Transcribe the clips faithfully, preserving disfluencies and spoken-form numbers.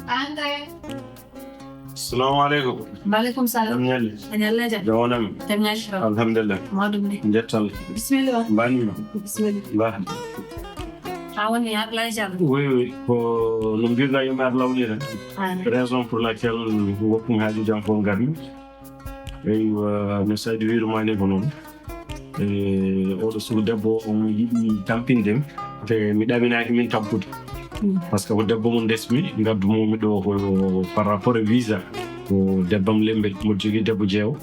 Entrée. Assalamu aleykum. Maaleykum salam. Jam ñalli. A ñalla jam. Jam wonam. Jam ñalli ro. Alhamdulillah. Mawɗum ni. Jettal. Bismillah. Mbanima. Bismillah. Ba. A woni Ablaye Diallo. Oui, oui. Ko no mbirɗa yo mi ar lawlira. Ah. Raison pour laquelle gokkumi haaju jam fof ngarmi. Eywa, no Sadio wiiruma ni ko noon. E oɗo suku debbo omo yiɗi tampinde mi. Te mi ɗaminaaki min tampude. Par ce que ko debbo mum ndesmi, ngaddu mum mi ɗo ko par rapport e visa. Ko debbam lembe, mo jogii debbo jeewo.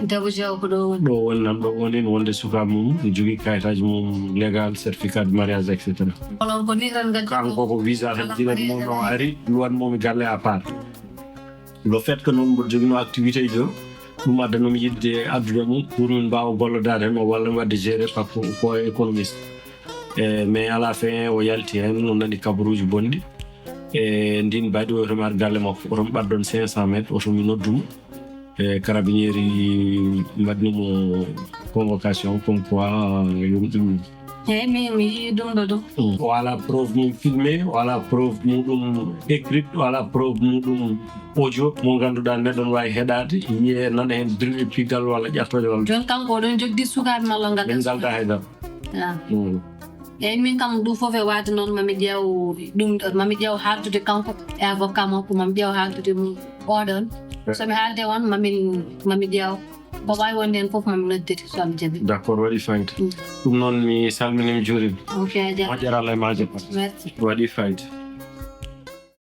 Debbo jeewo ko ɗo woni. Ɗo woni nan ɗo woni wonde suka mum, ne jogii kayitaaji mum légal, certificat de mariage, et cetera. Onon ko ni tan ngaddi. Kanko ko visa tan jilani mum o ari, luwan mum galle à part. Le fait que noon mboɗo jogino activité ji ɗo, ɗum addanum yiɗde addude mum pour min mbaawa gollodaade heen o walla mi waɗde gérer par ko ko économiste. E mais à la fin o yalti heen, o nani kabaruuji bonɗi. E ndin mbaɗi oto mi ar galle makko, oto mi ɓaddon cinq cent mètres, oto mi noddu mo. E carabinieri mbaɗni mo convocation comme quoi yum ɗum. Eyi, min mi yii ɗum ɗo ɗum. O ala preuve mum filmé, o ala preuve muɗum écrite, o ala preuve muɗum audio mo ngannduɗaa neɗɗo no waawi heɗaade, yiye nana heen birwi pigal walla ƴattooje walla. Jooni kanko oɗon jogdi sukaaɓe malla ngal. Min ngalda haydara. Ah. Mm. Eyi, min kam ɗum fof e waade noon mami ƴeew ɗum, mami ƴeew haaldude kanko e avocat makko, mami ƴeew haaldude mum oɗon. Eh. So mi haalde on, mamin, mami ƴeew. Ko waawi wonde heen fof mami noddite so mi jaɓi. D'accord, waɗi fayda. Mm. Ɗum noon mi salmini mi juurima. Ok, a jaaraama. Moƴƴere Allah e maaje. Merci. Waɗi fayda.